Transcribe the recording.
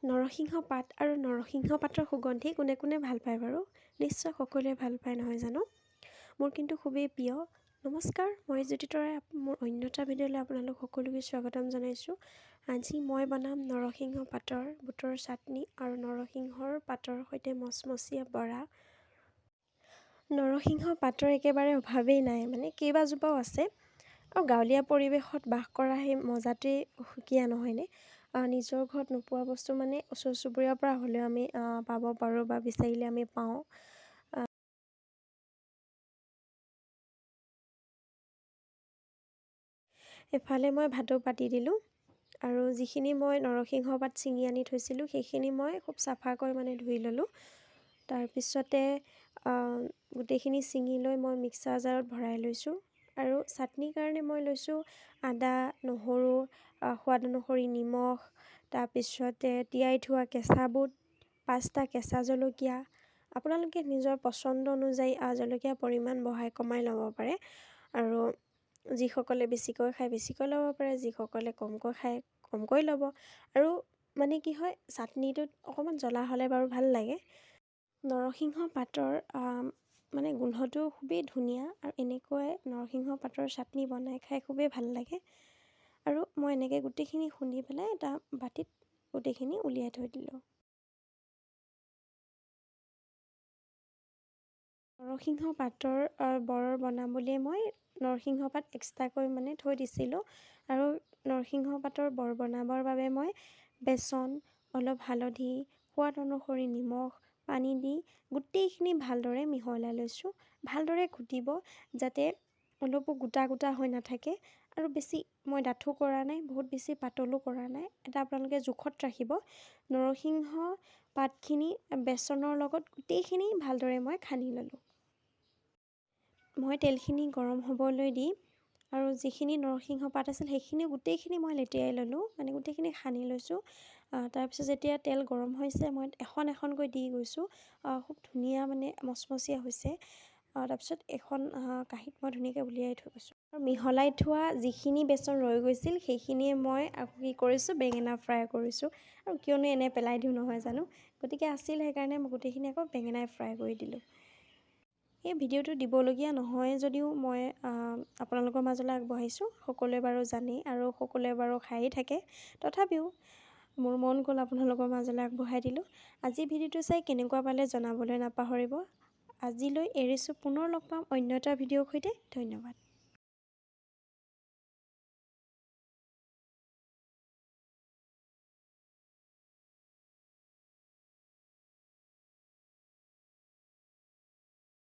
নৰসিংহ পাত আৰু নৰসিংহ পাতৰ সুগন্ধি কোনে কোনে ভাল পায় বাৰু? নিশ্চয় সকলোৱে ভাল পায় নহয় জানো? মোৰ কিন্তু খুবেই প্ৰিয়। নমস্কাৰ, মই জ্যোতি তৰাই মোৰ অন্য এটা ভিডিঅ'লৈ আপোনালোক সকলোকে স্বাগতম জনাইছোঁ। আজি মই বনাম নৰসিংহ পাতৰ বুটৰ চাটনি আৰু নৰসিংহৰ পাতৰ সৈতে মচমচীয়া বৰা। নৰসিংহ পাতৰ একেবাৰে অভাৱেই নাই, মানে কেইবাজোপাও আছে। আৰু গাঁৱলীয়া পৰিৱেশত বাস কৰা সেই মজাটোৱেই সুকীয়া নহয়নে? নিজৰ ঘৰত নোপোৱা বস্তু মানে ওচৰ চুবুৰীয়াৰ পৰা হ'লেও আমি পাব পাৰোঁ বা বিচাৰিলে আমি পাওঁ। এফালে মই ভাতো পাতি দিলোঁ আৰু যিখিনি মই নৰসিংহ পাত ছিঙি আনি থৈছিলোঁ সেইখিনি মই খুব চাফাকৈ মানে ধুই ল'লোঁ। তাৰপিছতে গোটেইখিনি ছিঙি লৈ মই মিক্সাৰ জাৰত ভৰাই লৈছোঁ। আৰু চাটনিৰ কাৰণে মই লৈছোঁ আদা, নহৰু, সোৱাদ অনুসৰি নিমখ, তাৰপিছতে তিয়াই থোৱা কেঁচা বুট, 5টা কেঁচা জলকীয়া। আপোনালোকে নিজৰ পচন্দ অনুযায়ী জলকীয়াৰ পৰিমাণ বঢ়াই কমাই ল'ব পাৰে। আৰু যিসকলে বেছিকৈ খায় বেছিকৈ ল'ব পাৰে, যিসকলে কমকৈ খায় কমকৈ ল'ব। আৰু মানে কি হয়, চাটনিটোত অকণমান জ্বলা হ'লে বাৰু ভাল লাগে। নৰসিংহ পাতৰ মানে গোন্ধটো খুবেই ধুনীয়া আৰু এনেকৈ নৰসিংহ পাতৰ চাটনি বনাই খাই খুবেই ভাল লাগে। আৰু মই এনেকৈ গোটেইখিনি খুন্দি পেলাই এটা বাতিত গোটেইখিনি উলিয়াই থৈ দিলোঁ। নৰসিংহ পাতৰ বৰ বনাম বুলিয়ে মই নৰসিংহ পাত এক্সট্ৰাকৈ মানে থৈ দিছিলোঁ। আৰু নৰসিংহ পাতৰ বৰ বনাবৰ বাবে মই বেচন, অলপ হালধি, সোৱাদ অনুসৰি নিমখ, পানী দি গোটেইখিনি ভালদৰে মিহলাই লৈছোঁ। ভালদৰে ঘুটিব যাতে অলপো গোটা গোটা হৈ নাথাকে। আৰু বেছি মই ডাঠো কৰা নাই, বহুত বেছি পাতলো কৰা নাই, এটা আপোনালোকে জোখত ৰাখিব। নৰসিংহ পাতখিনি বেচনৰ লগত গোটেইখিনি ভালদৰে মই সানি ল'লোঁ। মই তেলখিনি গৰম হ'বলৈ দি আৰু যিখিনি নৰসিংহ পাত আছিল সেইখিনি গোটেইখিনি মই লেটিয়াই ল'লোঁ, মানে গোটেইখিনি সানি লৈছোঁ। তাৰপিছত যেতিয়া তেল গৰম হৈছে মই এখন এখনকৈ দি গৈছোঁ। খুব ধুনীয়া মানে মচমচীয়া হৈছে। তাৰপিছত এখন কাঁহীত মই ধুনীয়াকৈ উলিয়াই থৈ গৈছোঁ। আৰু মিহলাই থোৱা যিখিনি বেচন ৰৈ গৈছিল সেইখিনিয়ে মই আকৌ কি কৰিছোঁ, বেঙেনা ফ্ৰাই কৰিছোঁ। আৰু কিয়নো এনে পেলাই দিওঁ নহয় জানো, গতিকে আছিল সেইকাৰণে মই গোটেইখিনি আকৌ বেঙেনাই ফ্ৰাই কৰি দিলোঁ। এই ভিডিঅ'টো দিবলগীয়া নহয় যদিও মই আপোনালোকৰ মাজলৈ আগবঢ়াইছোঁ। সকলোৱে বাৰু জানেই আৰু সকলোৱে বাৰু খায়েই থাকে, তথাপিও মোৰ মন গ'ল আপোনালোকৰ মাজলৈ আগবঢ়াই দিলোঁ। আজি ভিডিঅ'টো চাই কেনেকুৱা পালে জনাবলৈ নাপাহৰিব। আজিলৈ এৰিছোঁ, পুনৰ লগ পাম অন্য এটা ভিডিঅ'ৰ সৈতে। ধন্যবাদ।